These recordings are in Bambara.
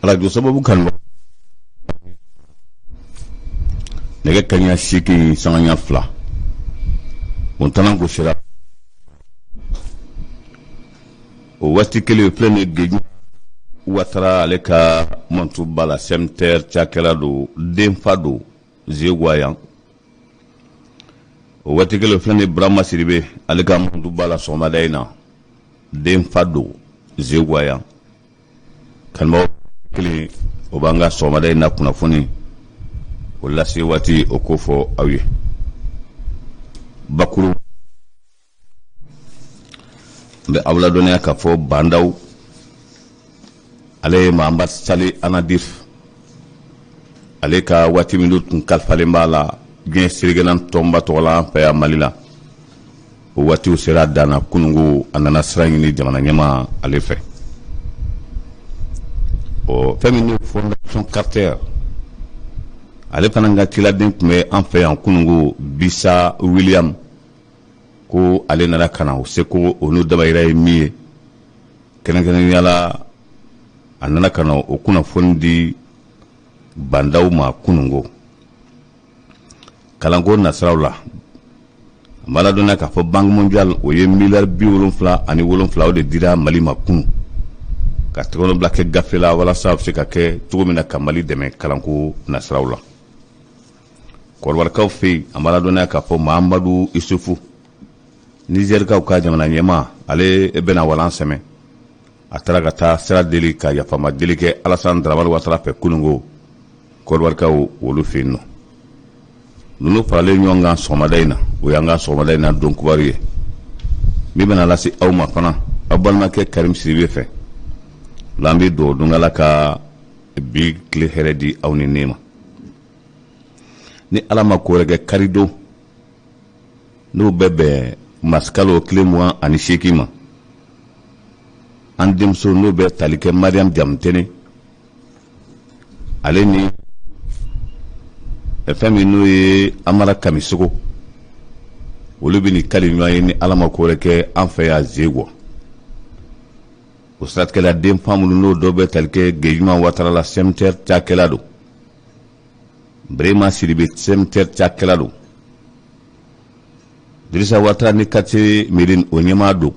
Arajo sababu kanu, nɛgɛ kaɲa 8:02, o tana gosira. O waati kelen filɛ nin ye, Watara, ale ka mantuba la, CMTR cakɛla don, denfa don Zeguwa yan. O waati kelen filɛ nin ye, Burama Sidibe, ale ka mantuba la sɔgɔmada in na, denfa don Zeguwa yan. Kanubaw kelen, o b'an ka sɔgɔmada in na kunnafoni o lase waati o ko fɔ aw ye. Bakuru n bɛ aw ladɔnniya k'a fɔ Bandaw, ale ye Mahamad Sali Anadif, ale ka waati min tun kalifalen b'a la diɲɛ seleke naani tɔnba tɔgɔ la an fɛ yan Mali la, o waatiw sera a dan na kununko. A nana sira ɲini jamana ɲɛmaa ale fɛ. Ɔ, fɛn min n'o Fondation Carter, ale fana ka ciladen tun bɛ an fɛ yan kununko, Bisa William, ko ale nana ka na o seko o n'o dabayira ye min ye, kɛrɛnkɛrɛnnenya la, a nana ka na o kunnafoni di Bandaw ma kununko. Kalanko nasiraw la, an b'a ladɔnniya k'a fɔ Banque mondiale, o ye miliyari 77, o de dira Mali ma kunu ka tɛgɛnɔbila kɛ gafe la, walasa a bɛ se ka kɛ cogo min na ka Mali dɛmɛ kalanko nasiraw la. Kɔrɔbarikaw fɛ yen, an b'a ladɔnniya k'a fɔ Mahamadu Isufu, Nizɛrikaw ka jamana ɲɛmaa, ale bɛna walan sɛmɛ. A taara ka taa sira deli ka yafama deli kɛ Alassane Dramane Ouattara fɛ kununko, kɔrɔbarikaw olu fɛ yen nɔ. Ninnu faralen ɲɔgɔn kan sɔgɔmada in na, o y'an ka sɔgɔmada in na don kibaru ye min bɛna lase aw ma fana aw balimakɛ Karim Sidibe fɛ. La an bɛ dugawu don Ala ka bi tile hɛrɛ di aw ni ne ma. Ni Ala ma ko wɛrɛ kɛ, karidon n'o bɛ bɛn marisikalo tile 28 ma, an denmuso n'o bɛ tali kɛ Mariam Jamutene, ale ni fɛn min n'o ye Amara Kamisogo, olu bɛ nin kali ɲɔgɔn ye ni Ala ma ko wɛrɛ kɛ an fɛ yan Zeguwa. O siratigɛ la, denfa minnu n'o dɔw bɛ tali kɛ Gejuman Watara la, CMTR cakɛla don, Birema Sidibe, CMTR cakɛla don, Dirisa Watara ni quartier Médine o ɲɛmaa don,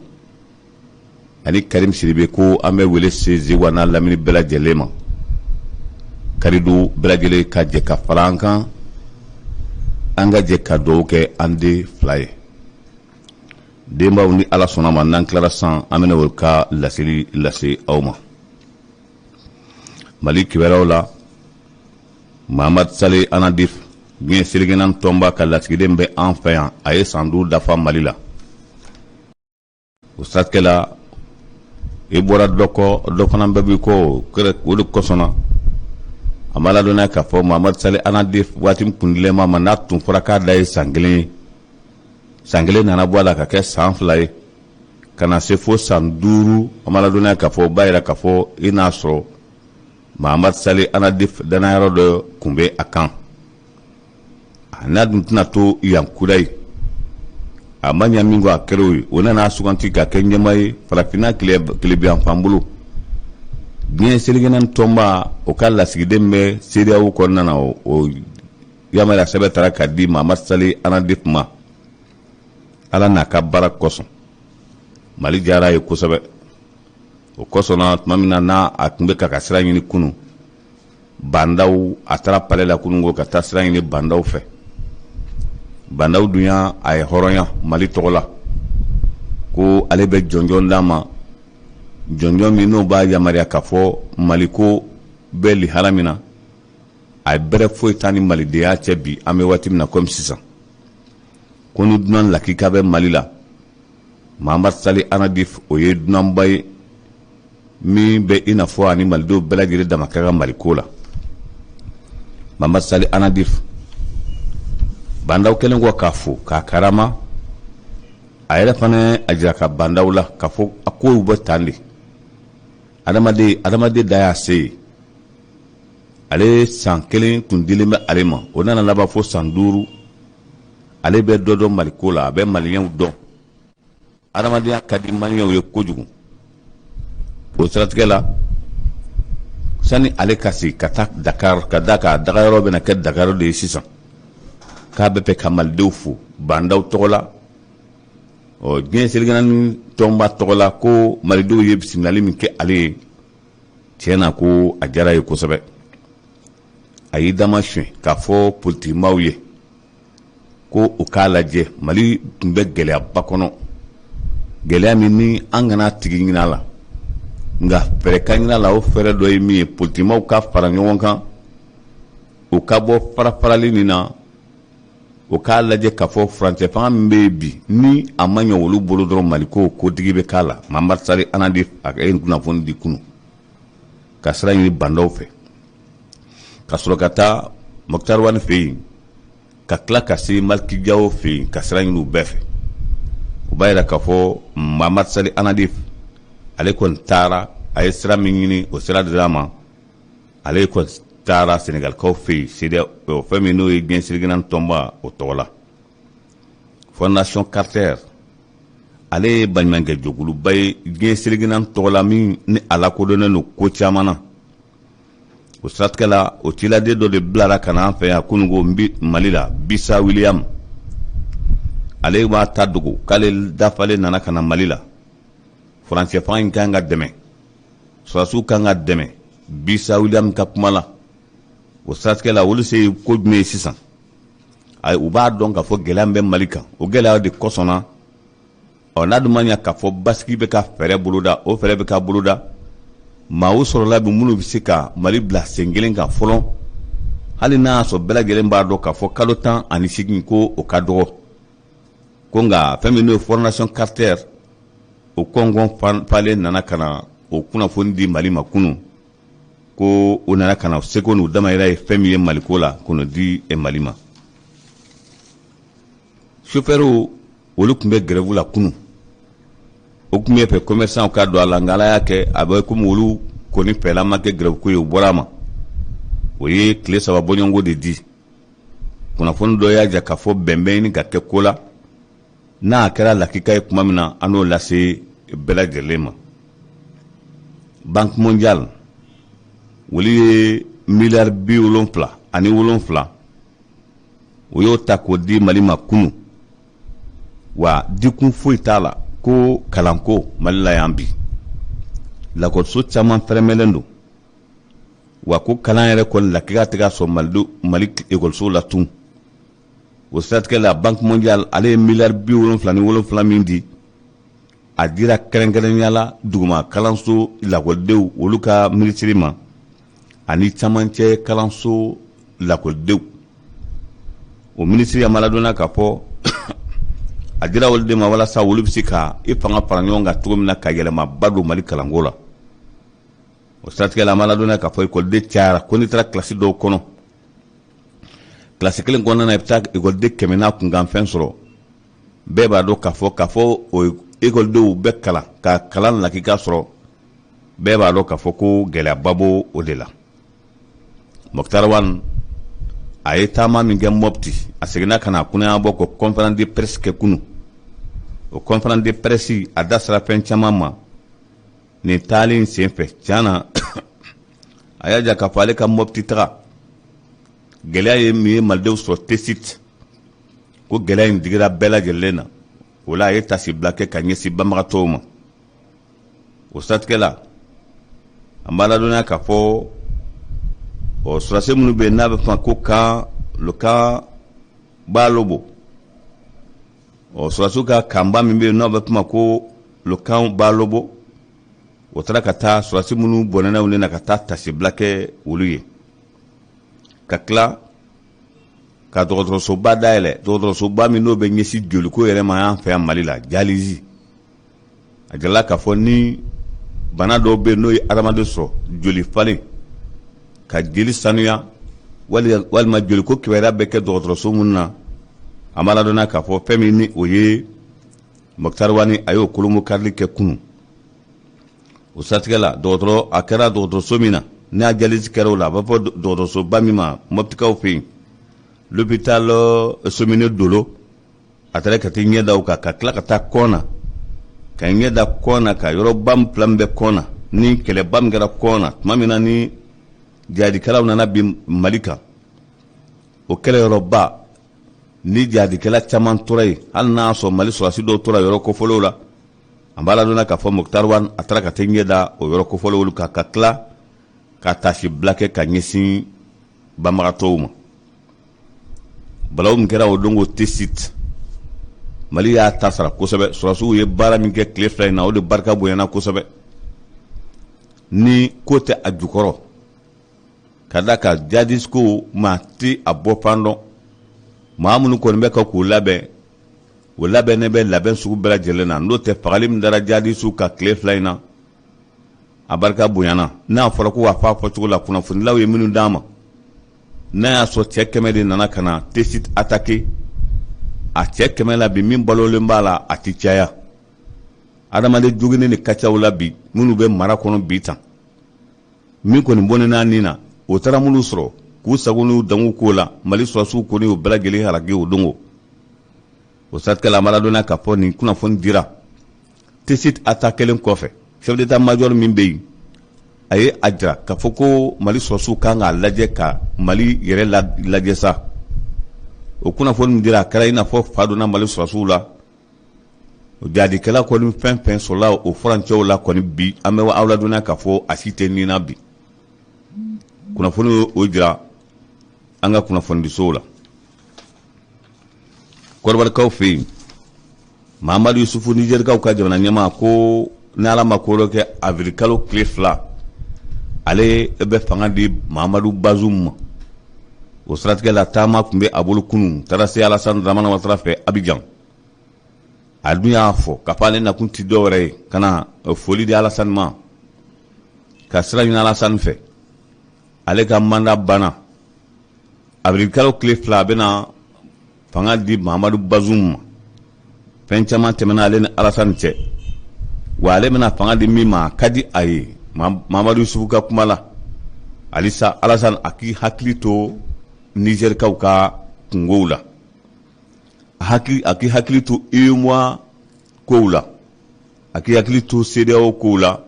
ani Karim Sidibe, ko an bɛ wele se Zeguwa n'a lamini bɛɛ lajɛlen ma karidon, bɛɛ lajɛlen ka jɛ ka fara an kan, an ka jɛ ka dugawu kɛ an den fila ye. Denbaw, ni Ala sɔnna ma, n'an tilara san, an bɛna o ka laseli lase aw ma. Mali kibaruyaw la, Mahamad Sale Anadif, diɲɛ seleke naani tɔnba ka lasigiden bɛ an fɛ yan, a ye san 5 dafa Mali la. O siratigɛ la, i bɔra dɔ kɔ, dɔ fana bɛɛ b'i kɔ. O de kosɔn na, an b'a ladɔnniya k'a fɔ Mahamad Sale Anadif, waati min kun dilen b'a ma, n'a tun fɔra k'a da ye san 1 ye, san 1 nana bɔ a la ka kɛ san 2 ye, ka na se fo san 5. An b'a ladɔnniya k'a fɔ o b'a yira k'a fɔ i n'a sɔrɔ Mahamad Sale Anadif dannayɔrɔ dɔ tun bɛ a kan. A n'a dun tɛna to yan kuda ye, a ma ɲa min kɔ, a kɛra o ye. O nana suganti ka kɛ ɲɛmaa ye farafinna tilebinyanfan bolo, diɲɛ seleke naani tɔnba, o ka lasigiden bɛ CEDEAO kɔnɔna na. O yamaruya sɛbɛn taara ka di Mahamad Sale Anadif ma. Ala n'a ka baara kosɔn, Mali diyara a ye kosɛbɛ. O kosɔn na, tuma min na n'a a tun bɛ ka sira ɲini kunun Bandaw, a taara palais la kunun ko ka taa sira ɲini Bandaw fɛ. Bandaw dun y'a a ye hɔrɔnya Mali tɔgɔ la, ko ale bɛ jɔnjɔn d'a ma, jɔnjɔn min n'o b'a yamaruya k'a fɔ Mali ko bɛ lihala min na, a ye bɛrɛ foyi t'a ni malidenya cɛ bi an bɛ waati min na komi sisan, ko ni dunan lakika bɛ Mali la, Mahamad Sali Anadif, o ye dunanba ye min bɛ i n'a fɔ ani malidenw bɛɛ lajɛlen dama ka kan Mali ko la. Mahamad Sali Anadif, Bandaw kɛlen kɔ k'a fo k'a karama, a yɛrɛ fana a jira ka Bandaw la k'a fɔ a kow bɛ tan de. Adamaden, adamaden da y'a se ye. Ale san 1 tun dilen bɛ ale ma, o nana laban fo san 5. Ale bɛ dɔ dɔn Mali ko la, a bɛ maliyɛnw dɔn. Adamadenya ka di maliyɛnw ye kojugu. O siratigɛ la, sani ale ka segin ka taa Dakar, ka d'a kan a dagayɔrɔ bɛna kɛ Dakar de ye sisan, k'a bɛ fɛ ka malidenw fo Bah N'Daw tɔgɔ la, ɔ diɲɛ seleke naani tɔnba tɔgɔ la, ko malidenw ye bisimilali min kɛ ale ye, tiɲɛ na ko a diyara ye kosɛbɛ. A y'i dama suɲɛ k'a fɔ politikimaaw ye ko u k'a lajɛ, Mali tun bɛ gɛlɛyaba kɔnɔ, gɛlɛya min ni an kana tigi ɲini a la, nka fɛɛrɛ ka ɲini a la. O fɛɛrɛ dɔ ye min ye, politikimaaw ka fara ɲɔgɔn kan, u ka bɔ farafarali nin na, u k'a lajɛ k'a fɔ furancɛ fanga min bɛ yen bi, ni a ma ɲɛ olu bolo dɔrɔn, Mali ko kotigi bɛ k'a la. Mahamadu Sali Annadif, a ye kunnafoni di kunun ka sira ɲini Bah N'Daw fɛ, ka sɔrɔ ka taa Moctar Ouane fɛ yen, ka tila ka se Malick Diaw fɛ yen, ka sira ɲini u bɛɛ fɛ. O b'a yira k'a fɔ Mahamadu Sali Annadif, ale kɔni taara, a ye sira min ɲini, o sira dira a ma. Ale kɔni taara Senegalikaw fɛ yen, CEDEAO, fɛn min n'o ye diɲɛ seleke naani tɔnba, o tɔgɔ la. Fondation Carter, ale ye baɲumankɛ jɛkuluba ye diɲɛ seleke naani tɔgɔ la, min ni a lakodɔnnen don ko caman na. O siratigɛ la, o ciladen dɔ de bilara ka na an fɛ yan kununko Mali la, Bisa William. Ale b'a ta dogo k'ale dafalen nana ka na Mali la. Furancɛ fanga in kan ka dɛmɛ, sɔrɔdasiw kan ka dɛmɛ, Bisa William ka kuma la. O siratigɛ la, olu se ye ko jumɛn ye sisan? Ayi, u b'a dɔn k'a fɔ gɛlɛya min bɛ Mali kan, o gɛlɛya de kosɔn na. Ɔ n'a dun ma ɲɛ k'a fɔ basigi bɛ ka fɛɛrɛ boloda, o fɛɛrɛ bɛ ka boloda, maaw sɔrɔla bi minnu bɛ se ka Mali bila sen kelen kan fɔlɔ, hali n'a y'a sɔrɔ bɛɛ lajɛlen b'a dɔn k'a fɔ kalo 18 ko o ka dɔgɔ ko. Nka fɛn min n'o ye Fondation Carter, o kɔnkɔn falen nana ka na o kunnafoni di Mali ma kunun, ko o nana ka na seko n'u damayira ye fɛn min ye Maliko la, k'o di Mali ma. Sofɛriw, olu tun bɛ grève la kunun. O tun bɛ fɛ commerçant ka don a la, nka Ala y'a kɛ, a bɛ komi olu kɔni fɛla ma kɛ grève ko ye, u bɔra a ma. O ye tile 3 bɔɲɔgɔnko de di. Kunnafoni dɔ y'a jira k'a fɔ bɛn bɛ ɲini ka kɛ ko la. N'a kɛra lakika ye tuma min na, an n'o lase bɛɛ lajɛlen ma. Banque mondiale, olu ye miliyari 77, o y'o ta k'o di Mali ma kunun, wa dikun foyi t'a la ko kalanko Mali la yan bi. Lakɔliso caman fɛrɛmɛlen don, wa ko kalan yɛrɛ kɔni lakika tɛ ka sɔrɔ Mali ekɔlisow la tun. O siratigɛ la, Banque mondiale, ale ye miliyari 77 min di, a dira kɛrɛnkɛrɛnnenya la duguma kalanso lakɔlidenw, olu ka minisiri ma, ani camancɛ kalanso lakɔlidenw. O minisiri a maladɔnna k'a fɔ a dira olu de ma walasa olu bɛ se ka i fanga fara ɲɔgɔn kan cogo min na ka yɛlɛmaba don Mali kalanko la. O siratigɛ la, a maladɔnna k'a fɔ ekɔliden cayara, ko n'i taara kilasi dɔw kɔnɔ, kilasi kelen kɔnɔna na, i bɛ taa ekɔliden 100 n'a kunkanfɛn sɔrɔ. Bɛɛ b'a dɔn k'a fɔ o ekɔlidenw bɛ kalan ka kalan lakika sɔrɔ. Bɛɛ b'a dɔn k'a fɔ ko gɛlɛyaba b'o o de la. Moctar Ouane, a ye taama min kɛ Mopti, a seginna ka na kunnayabɔ kɔ, conférence de presse kɛ kunun. O conférence de presse, a da sera fɛn caman ma nin taali in senfɛ. Tiɲɛ na, a y'a jira k'a fɔ ale ka Mopti taga, gɛlɛya ye min ye malidenw sɔrɔ Tessit, ko gɛlɛya in digira bɛɛ lajɛlen na. O la, a ye tasibila kɛ ka ɲɛsin banbagatɔw ma. O siratigɛ la, an b'a ladɔnniya k'a fɔ ɔ sɔrɔdasi minnu bɛ yen n'a bɛ fɔ ko camp, le camp Balobo, ɔ sɔrɔdasiw ka kanba min bɛ yen n'a bɛ fɔ ko le camp Balobo, o taara ka taa sɔrɔdasi minnu bɔnɛna u na ka taa tasibila kɛ olu ye, ka tila ka dɔgɔtɔrɔsoba dayɛlɛ, dɔgɔtɔrɔsoba min n'o bɛ ɲɛsin joliko yɛrɛ ma an fɛ yan Mali la, dialyse. A jirala k'a fɔ ni bana dɔw bɛ yen n'o ye adamaden sɔrɔ, joli falen ka jeli sanuya walima joliko kibaruya bɛ kɛ dɔgɔtɔrɔso minnu na. An b'a ladɔnniya k'a fɔ fɛn min ni o ye Moctar Ouane, a y'o kolonbo karili kɛ kunun. O siratigɛ la, dɔgɔtɔrɔ a kɛra dɔgɔtɔrɔso min na, n'a dialyse kɛra o la, a bɛ fɔ dɔgɔtɔrɔsoba min ma Moptikaw fɛ yen, l'hôpital Somine Dolo, a taara ka t'i ɲɛ da o kan, ka tila ka taa Kɔna. Ka ɲɛ da kɔna kan, yɔrɔba min fila min bɛ kɔna ni kɛlɛba min kɛra kɔna tuma min na ni jihadikɛlaw nana bin Mali kan, o kɛlɛyɔrɔba ni jihadikɛla caman tora yen, hali n'a sɔrɔ Mali sɔrɔdasi dɔw tora yɔrɔ kofɔlenw la. An b'a ladɔnniya k'a fɔ Moctar Ouane a taara ka taa ɲɛ da o yɔrɔ kofɔlenw kan, ka tila ka taasibila kɛ ka ɲɛsin banbagatɔw ma. Balawu min kɛra o don ko Tessit, Mali y'a ta sara kosɛbɛ. Sɔrɔdasiw ye baara min kɛ tile 2 in na, o de barika bonyana kosɛbɛ. Ni ko tɛ a jukɔrɔ, ka da kan jihadiste ko maa tɛ a bɔ fan dɔn. Maa minnu kɔni bɛ ka k'u labɛn, o labɛnnen bɛ labɛn sugu bɛɛ lajɛlen na. N'o tɛ, fagali min dara jihadisiw kan tile 2 in na, a barika bonyana. N'a fɔra ko a fɔ a fɔcogo la, kunnafonidilaw ye minnu d'an ma, n'a y'a sɔrɔ cɛ 100 de nana ka na Tessit attaquer, a cɛ 100 la bi, min balolen b'a la, a tɛ caya. Adamaden joginnen de ka ca u la bi, minnu bɛ mara kɔnɔ bi tan. Min kɔni bɔnɛna ni na, o taara minnu sɔrɔ k'u sago n'u dangu k'o la, Mali sɔrɔdasiw kɔni y'o bɛɛ lajɛlen halaki o don. O siratigɛ la, an b'a ladɔnniya k'a fɔ nin kunnafoni dira Tessit attaquelen kɔfɛ. Chef d'état major min bɛ yen, a ye a jira k'a fɔ ko Mali sɔrɔdasiw kan k'a lajɛ ka Mali yɛrɛ lajɛ sa. O kunnafoni min dira, a kɛra i n'a fɔ fa donna Mali sɔrɔdasiw la. O jihadikɛla kɔni fɛn fɛn sɔrɔla o furancɛw la kɔni bi, an bɛ aw ladɔnniya k'a fɔ a si tɛ nin na bi. Kunnafoni y'o jira an ka kunnafonidisow la. Kɔdiwarikaw fɛ yen, Mahamadu Yusufu, Nizɛrikaw ka jamana ɲɛmaa, ko ni Ala ma ko dɔ kɛ, avril kalo tile 2, ale bɛ fanga di Mahamadu Bazum ma. O siratigɛ la, taama tun bɛ a bolo kunun, taara se Alassane Dramane Ouattara fɛ Abidjan. A dun y'a fɔ k'a fɔ ale nakun tɛ dɔwɛrɛ ye ka na foli di Alassane ma, ka sira ɲini Alassane fɛ. Ale ka mandat banna avril kalo tile 2, a bɛna fanga di Mahamadu Bazum ma. Fɛn caman tɛmɛna ale ni Alassane cɛ, wa ale bɛna fanga di min ma, a ka di a ye. Mahamadu Yusufu ka kuma la, halisa Alassane a k'i hakili to Nizɛrikaw ka kunkow la, a k'i hakili to UEMOA kow la, a k'i hakili to CEDEAO kow la,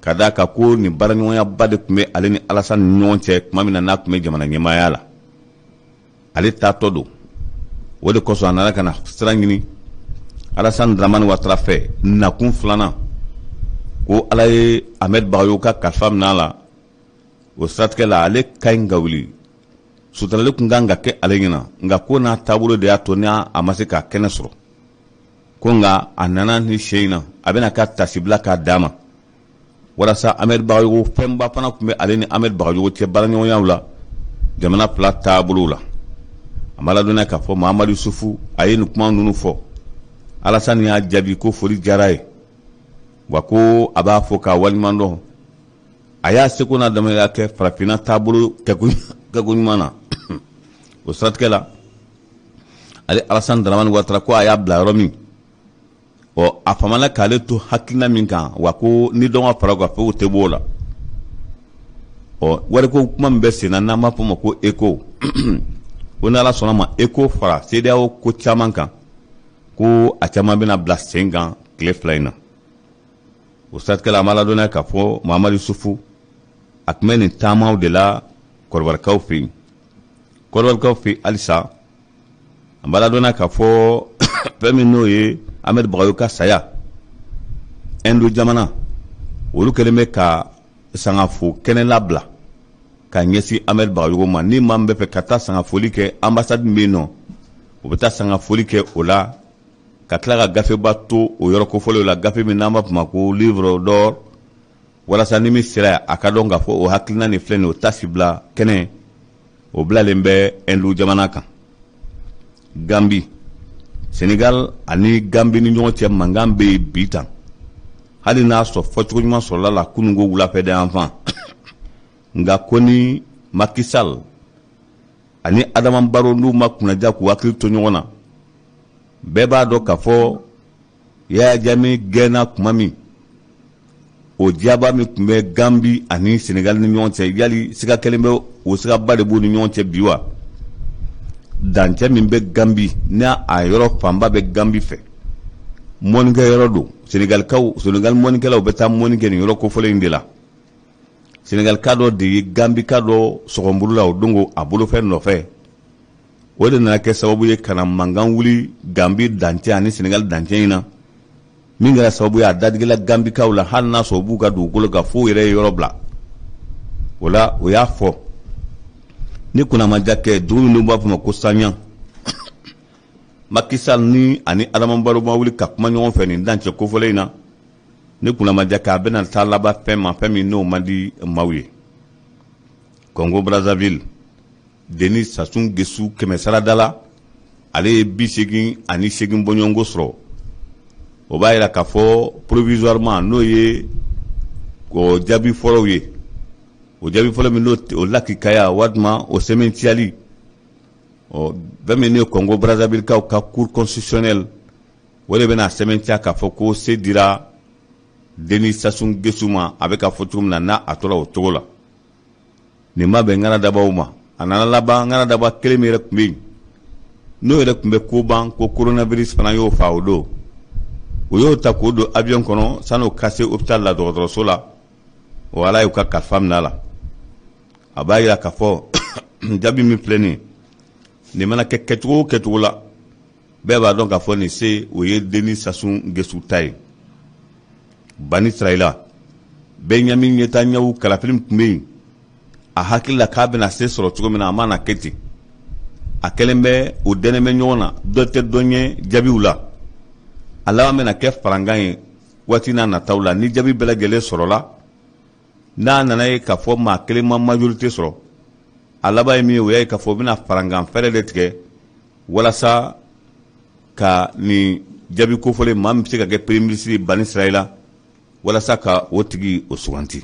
ka d'a kan ko nin baaraɲɔgɔnyaba de tun bɛ ale ni Alassane ni ɲɔgɔn cɛ tuma min na n'a tun bɛ jamana ɲɛmaaya la. Ale taatɔ don, o de kosɔn a nana ka na sira ɲini Alassane Dramane Ouattara fɛ nakun filanan, ko Ala ye Ahmed Bagayogo ka kalifa minɛ a la. O siratigɛ la, ale ka ɲi ka wuli, suturali tun kan ka kɛ ale ɲɛna, nka ko n'a taabolo de y'a to ni a ma se k'a kɛnɛ sɔrɔ. Ko nka a nana ni sen in na, a bɛna ka tasibila k'a d'a ma walasa Ahmed Bagayogo, fɛnba fana tun bɛ ale ni Ahmed Bagayogo cɛ baaraɲɔgɔnyaw la jamana fila taabolow la. A ma ladɔnniya k'a fɔ Mahamadu Yusufu a ye nin kuma ninnu fɔ, Alassane y'a jaabi ko foli diyara a ye, wa ko a b'a fɔ k'a waleɲuman dɔn, a y'a seko n'a damayira kɛ farafinna taabolo kɛko ɲuman na. O siratigɛ la, ale Alassane Dramane Ouattara ko a y'a bila yɔrɔ min, ɔ a famana k'ale to hakilina min kan, wa ko ni dɔ ma fara o kan fewu, tɛ b'o la. Ɔ wariko kuma min bɛ sen na, n'an b'a fɔ o ma ko ECO, ko n'Ala sɔnna ma, ECO fara CEDEAO ko caman kan, ko a caman bɛna bila sen kan tile 2 in na. O siratigɛ la, an b'a ladɔnniya k'a fɔ Mahamadu Yusufu a tun bɛ nin taamaw de la Kɔdiwarikaw fɛ yen. Kɔdiwarikaw fɛ yen halisa, an b'a ladɔnniya k'a fɔ fɛn min n'o ye Ahmed Bagayogo ka saya, Indo jamana olu kɛlen bɛ ka sangafo kɛnɛ labila ka ɲɛsin Ahmed Bagayogo ma. Ni maa min bɛ fɛ ka taa sangafoli kɛ, ambassade min bɛ yen nɔ, o bɛ taa sangafoli kɛ o la, ka tila ka gafeba to o yɔrɔ kofɔlenw la, gafe min n'an b'a fɔ ma ko livre d'or, walasa ni min sera yan, a ka dɔn k'a fɔ o hakilina nin filɛ nin ye. O tasibila kɛnɛ o bilalen bɛ Ɛndu jamana kan. Gambi, Senegal ani Gambi ni ɲɔgɔn cɛ mankan bɛ yen bi tan, hali n'a sɔrɔ fɔcogo ɲuman sɔrɔla la kununko wulafɛ de yan fan. Nka ko ni Macky Sall ani Adama Barrow n'u ma kunnaja k'u hakili to ɲɔgɔn na, bɛɛ b'a dɔn k'a fɔ Yaya Jammeh gɛnna tuma min, o diyaba min tun bɛ Gambi ani Senegal ni ɲɔgɔn cɛ, yali siga kelen bɛ o sigaba de b'u ni ɲɔgɔn cɛ bi wa? Dancɛ min bɛ Gambi, n'a a yɔrɔ fanba bɛ Gambi fɛ, mɔnikɛ yɔrɔ don. Senegalikaw, Senegal mɔnnikɛlaw bɛ taa mɔnni kɛ nin yɔrɔ kofɔlen in de la. Senegalika dɔ de ye Gambika dɔ sɔgɔ nburu la o don a bolofɛn nɔfɛ. O de nana kɛ sababu ye ka na mankan wuli Gambi dancɛ ani Senegal dancɛ in na, min kɛra sababu ye a dadigila Gambikaw la, hali n'a sɔrɔ u b'u ka dugukolo kan f'u yɛrɛ ye yɔrɔ bila. O la, o y'a fɔ ni kunnamadiya kɛ dugu min b'a fɔ ma ko Saɲan, Macky Sall ni ani Adama Barrow ma wuli ka kuma ɲɔgɔn fɛ nin dancɛ kofɔlen in na, ni kunnamadiya kɛ, a bɛna taa laban fɛn ma, fɛn min n'o man di maaw ye. Congo Brazzaville, Denis Sassou Nguesso 100 sarada la, ale ye 88 bɔɲɔgɔnko sɔrɔ. O b'a yira k'a fɔ provisoirement, n'o ye o jaabi fɔlɔw ye, o jaabi fɔlɔ min n'o o lakikaya walima o sɛmɛntiyali. Ɔ, fɛn min ye Congo Brazzaville kaw ka cour constitutionnelle, o de bɛna sɛmɛntiya k'a fɔ ko se dira Denis Sassou Nguesso ma. A bɛ ka fɔ cogo min na, n'a a tora o cogo la, nin ma bɛn ŋanadabaw ma. A nana laban, ŋanadaba kelen min yɛrɛ tun bɛ yen, n'o yɛrɛ tun bɛ ko ban ko coronavirus fana y'o fa o don, o y'o ta k'o don avion kɔnɔ san'o ka se hôpital la, dɔgɔtɔrɔso la. O Ala y'u ka kalifa minɛ a la. A b'a yira k'a fɔ jaabi min filɛ nin ye, nin mana kɛ kɛcogo o kɛcogo la, bɛɛ b'a dɔn k'a fɔ nin se, o ye Denis Sassou Nguesso ta ye. Bani Israɛla, Benjamin Netanyahu, kalafili min tun bɛ yen, a hakili la k'a bɛna se sɔrɔ cogo min na, a ma na kɛ ten. A kɛlen bɛ o dɛnɛ bɛ ɲɔgɔn na, dɔ tɛ dɔ ɲɛ jaabiw la. A laban bɛna kɛ farankan ye waati n'a nataw la. Ni jaabi bɛɛ lajɛlen sɔrɔla, n'a nana ye k'a fɔ maa kelen ma majorité sɔrɔ, a laban ye min ye, o y'a ye k'a fɔ u bɛna farankan fɛɛrɛ de tigɛ walasa ka nin jaabi kofɔlen, maa min bɛ se ka kɛ premier ministre Bani Israɛla, walasa ka o tigi o suganti.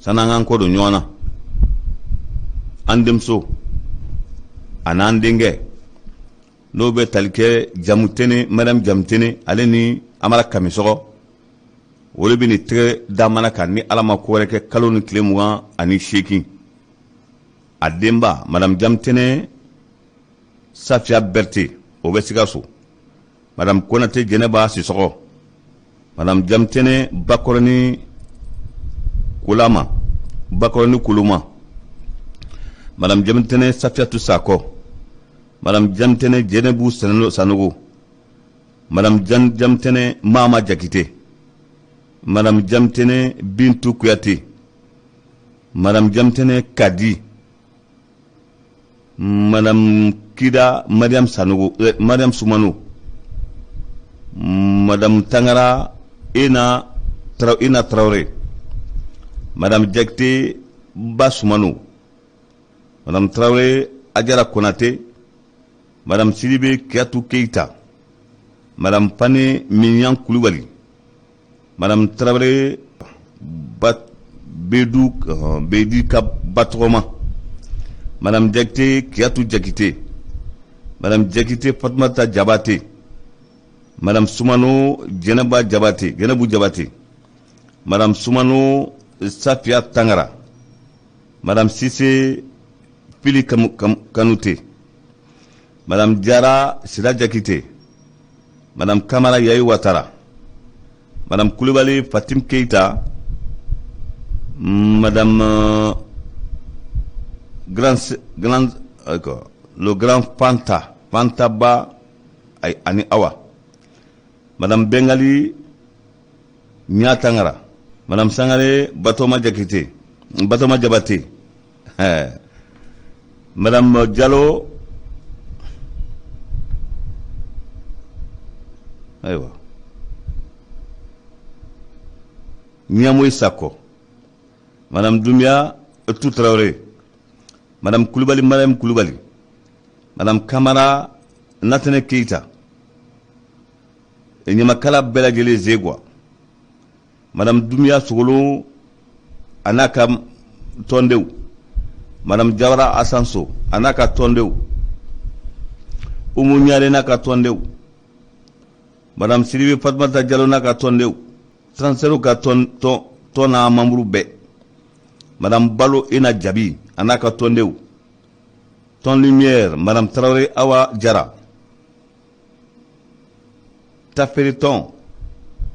Sanni an k'an kɔ don ɲɔgɔn na, an denmuso a n'an denkɛ, n'o bɛ tali kɛ Jamutene, Mariam Jamutene, ale ni Amara Kamisɔgɔ, o de bɛ nin tɛgɛ da mana kan ni Ala ma ko wɛrɛ kɛ kalo ni tile 28. A denba, Madame Jamutene Safiya Berete, o bɛ Sikaso. Madame Konate Jɛnɛba Sisɔgɔ, Madame Jamutene Bakɔrɔni Kolama, Bakɔrɔni Koloma, Madame Jamutene Safiyatu Sakɔ, Madame Jamutene Jɛnɛbu Sanogo, Madame Jamutene Mama Jakite, Madame Jamutene Bintu Kuyate, Madame Jamutene Kadi, Madame Kida Mariam Sanogo, Mariam Soumano, Madame Tangara Ina Traoré, Madame Jakite Ba Soumano, Madame Traoré Adjara Konate, Madame Sidibe Kiatou Keita, Madame Fane Mignan Koulibaly, Madame Traoré Bat Bedou Bedi Batoma, Madame Jakite Kiatou Jakite, Madame Jakite Fatmata Jabate, Madame Soumano Djenaba Jabate, Djenabou Jabate, Madame Soumano Safia Tangara, Madame Sisse Pili Kanute, Madame Diara Sira Jakite, Madame Kamara Yayi Ouattara, Madame Koulibaly Fatim Keita, Madame Grand, Grand, le Grand Fanta, Fanta Ba ani Awa, Madame Bengali Nyatangara, Madame Sangare Batoma Jakite, Batoma Jabate, Madame Diallo, ayiwa, Niamoy Sako, Madame Doumia Tout Traoré, Madame Koulibaly Mariam Koulibaly, Madame Kamara Natane Keita, ɲamakala bɛɛ lajɛlen Zegwa, Madame Doumia Sogolo a n'a ka tɔndenw, Madame Jawara Asanso a n'a ka tɔndenw, Umu Ɲare n'a ka tɔndenw, Madame Sidibe Fatumata Jalo n'a ka tɔndenw, Transfert ka tɔn tɔn n'a membre bɛɛ, Madame Balo Ina Jabi a n'a ka tɔndenw, Tɔn Lumière, Madame Traoré Awa Jara, Tafere tɔn,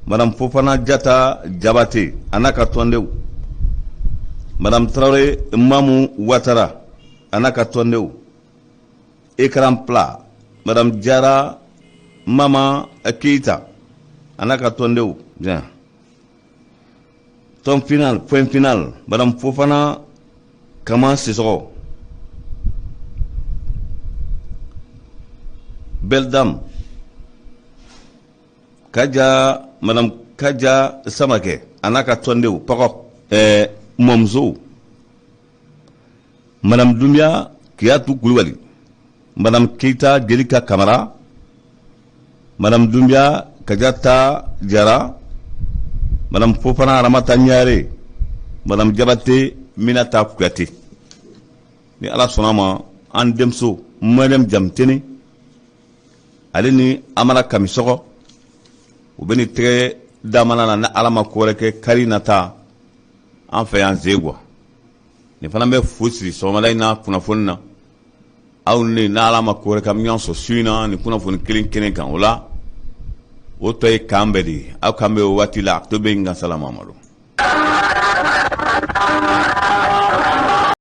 Madame Fofana Jata Jabate a n'a ka tɔndenw, Madame Tarawele Mamu Watara a n'a ka tɔndenw, écran plat Madame Jara Mama Keyita a n'a ka tɔndenw. Bien. Tɔn final, point final, Madame Fofana Kama Sisɔgɔ, belle dame Kaja, Madame Kaja Samakɛ a n'a ka tɔndenw Pɔgɔ, ɛɛ mɔmusow, Madame Dumbuya Kiyatu Kulubali, Madame Keyita Jelika Kamara, Madame Dumbuya Kajata Jara, Madame Fofana Aramata Ɲare, Madame Jabate Minata Kuyate. Ni Ala sɔnna ma, an denmuso Mariam Jamutene ale ni Amara Kamisɔgɔ, u bɛ nin tɛgɛ damana na, ni Ala ma ko wɛrɛ kɛ, kari nata an fɛ yan Zegwa. Nin fana bɛ fu siri sɔgɔmada in na kunnafoni na. Aw ni n'Ala ma ko wɛrɛ kɛ, an bɛ ɲɔgɔn sɔrɔ su in na nin kunnafoni kelen kelen kan. O la, o tɔ ye kan bɛɛ de ye. Aw kan bɛ o waati la. A to bɛ yen ka salamamadu.